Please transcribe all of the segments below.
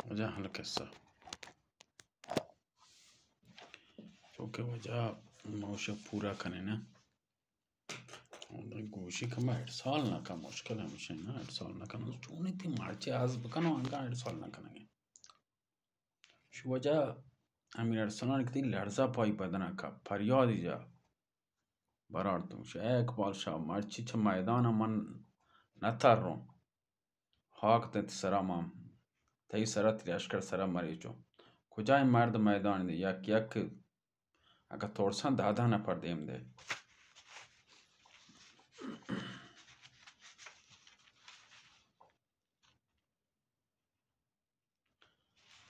واجہ حال قصہ۔ چونکہ واجہ موش پورا کنے نا۔ گوشی کہ ما اڈسال نہ کن، مشکل ہمیش ایں نا، اڈسال نہ کن۔ چونی تئی مرچی از بکنو، انگا اڈسال نہ کنگے۔ شو واجہ امیر ارسلان کتی لرزہ پائی بدنا کا، پریادی جا برار تو۔ شو اے اقبال شاہ، مرچی چہ میدان من نہ تروں۔ ہاک تئی سرا مان، تئی سرا تئی لشکر سرا مریچوں۔ کجائیں مرد میدان دے، یک یک اگہ ترساں دہ دہ نفر دیم دے۔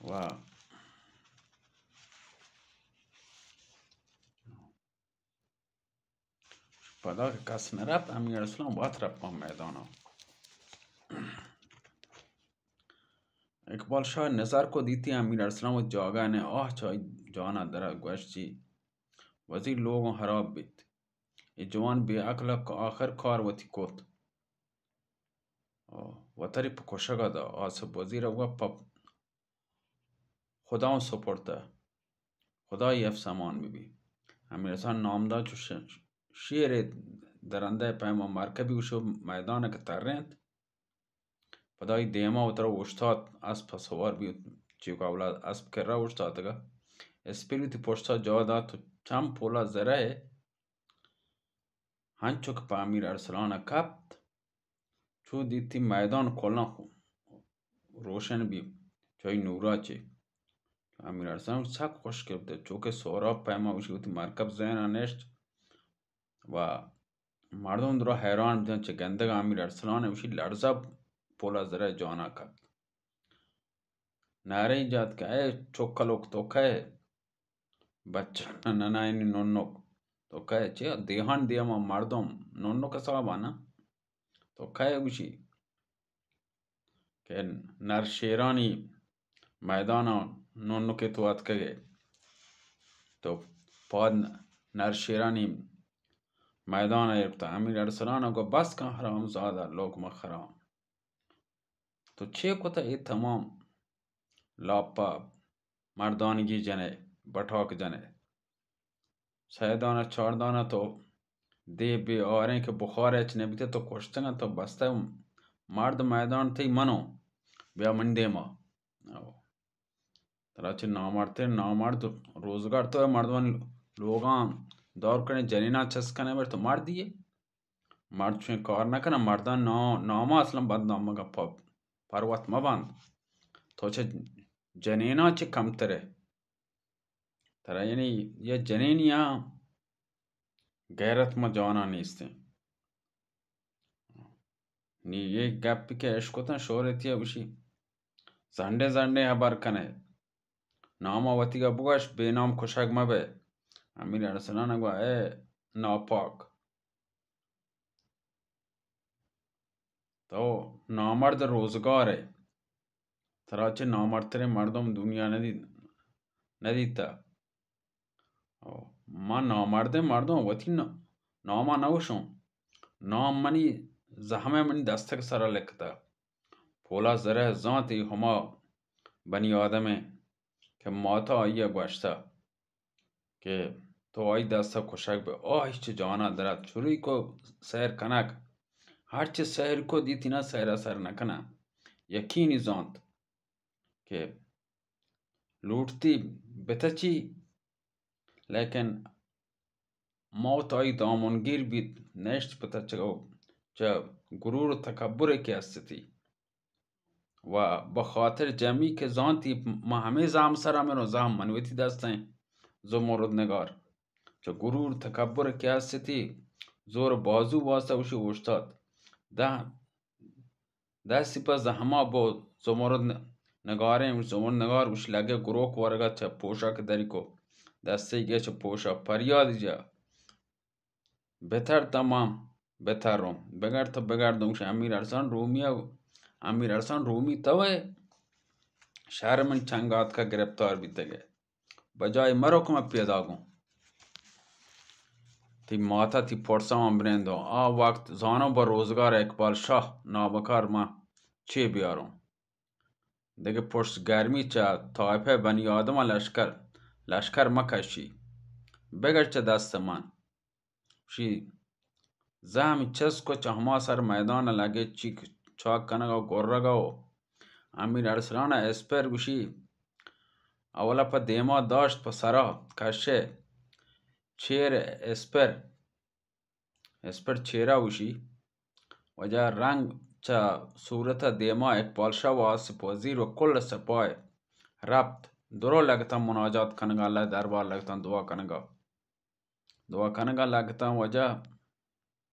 و پدا کہ کس نہ رپت، امیر ارسلان وت رپاں میدانا۔ اقبال شاہ نظر کو دیتی امیر ارسلان و جاگہ نے آہ چائی جانا درا گوشتی، وزیر لوگوں خراب بیت۔ اے جوان بے عقل ء آخر کار وتی کت۔ وتری پہ کشگ ء دا۔ آصف وزیر ء گوشت، پہ خداوں سپرتہ، خدائی حفظ امان بہ بی۔ امیر حسن نامدار چو ش-، شیر درندہ ء پیما مرکبی گوشو میدان ء کہ ترینت۔ پدا ای دیما وترا اوشتات، اسپ ء سوار بیت، چیوکا اولا اسپ کرا اوشتاتگا۔ اسپیل وتی پشتا جا دات و چم پولا زرہ ء ہنچو کہ پہ امیر ارسلان ء کپت، چو دیتی میدان کلاں خو-، روشن بی، چوئی نورا چے۔ امیر ارسلان سک خوش کرتے، چوکہ سہراب پیما وشی وتی مرکب زینا نشت و مردم درا حیران بیتن چہ گندگ امیر ارسلان وشی لرزہ پولا زرہ جانا کپت۔ نعرہ جات کہ اے چکلوک تو کئے؟ بچہ ننائینی ننک تو کئے؟ چہ دیہان دیما مردم ننک حسابا نا؟ تو کئے گوشی کہ نر شیرانی میدانا ننکے تو اتکگے؟ تو پاد نر شیرانی میدانا ایرتا۔ امیر ارسلان گو بس کن حرام زادہ لوگ مخرام۔ تو چے کتہ اے تمام لاپا مردانگی جنئے، بٹاک جنئے؟ سئے دانہ چار دانہ تو دے بے آریں کہ بخار اچ نبیتہ تو کشتگاں، تو بستہ مرد میدان تئی منو، بیا من دیما۔ او۔ ترا چہ نامردتر نامرد روزگار تو اے مردمانی لوگاں دور کنے جنینا چست کنے بر تو مردی ئے۔ مرد چویں کار نہ کناں، مرداں نا-، نام ء اصلاً بدنام مہ کن، پ-، پر وت مہ بند۔ تو چہ جنیناں چہ کمتر ئے۔ ترا یعنی یہ جنینیاں غیرت ما جواناں نیستیں۔ نی یہ گپ کہ اشکتاں شہرتی ء گوشی، زنڈیں زنڈیں ہبر کنے، نام ء وتیگا بگوش، بے نام کشگ مہ بئے۔ امیر ارسلان ء گوا، اے ناپاک! تو نامرد روزگار ئے، ترا چہ نامردتریں مردم دنیا ندی-، ندیتہ۔ او، من نامردیں مردم وتی ن-، ناما نگوشوں۔ نام منی زحمہ منی دستگ سرا لکتہ۔ پولا زرہ زانتی ہما بنی آدمیں کہ ماتا آئی ء گوشتہ کہ تو آئی دست ء کشگ بہ، آ ہچ جانا درات چوری کو سحر کنگ، ہرچ سحر کو دیتی نا سحر ء سر نہ کناں۔ یقینی زانت کہ لوٹتی بتچی، لیکن موت آئی دامنگیر بیت، نشت پتہ چہ، چہ غرور و تکبر کہ استتی۔ و بخاطر جمی کہ زانتی ما ہمے زام سرا مروں، زام من وتی دستیں زمرد نگار۔ چہ غرور تکبر کہ استتی، زور بازو واسطہ اوشی اوشتات۔ دہ دستی پہ زہما بو زمرد ن-، نگاریں، زمرد نگار گوش لگے گروک ورگا چہ پوشا کہ دری کو، دستی گے چہ پوشا پریادی جا، بتر تمام بتروں، بگر تو بگر دوں گوش امیر ارسان رومی ء، امیر ارسان رومی تو ئے؟ شہر من چنگاتکا گرفتار بیتگے۔ بجائے مرو کہ من پیداگوں۔ تئی ماتا تئی پرسا من بنندوں۔ آ وقت زانوں بہ روزگار اقبال شاہ نابکار من چے بیاروں۔ دگہ پشت گرمی چہ طائفہ بنی آدم لشکر، لشکر مکشی، بگش چہ دست من۔ شی زہمی چست کو چہ ہما سر میدان لگے چیک چاک کنگا و گرگا و امیر ارسلان اسپر گوشی، اولا پہ دیما داشت پہ سرا کشے چیر اسپر، اسپر چیرا گوشی، وجہ رنگ چہ صورت دیما اقبال شاہ و آصف وزیر و کل سپاہ رپت، درو لگتاں مناجات کنگا، اللہ دربار لگتاں دعا کنگا، دعا کنگا لگتاں۔ وجہ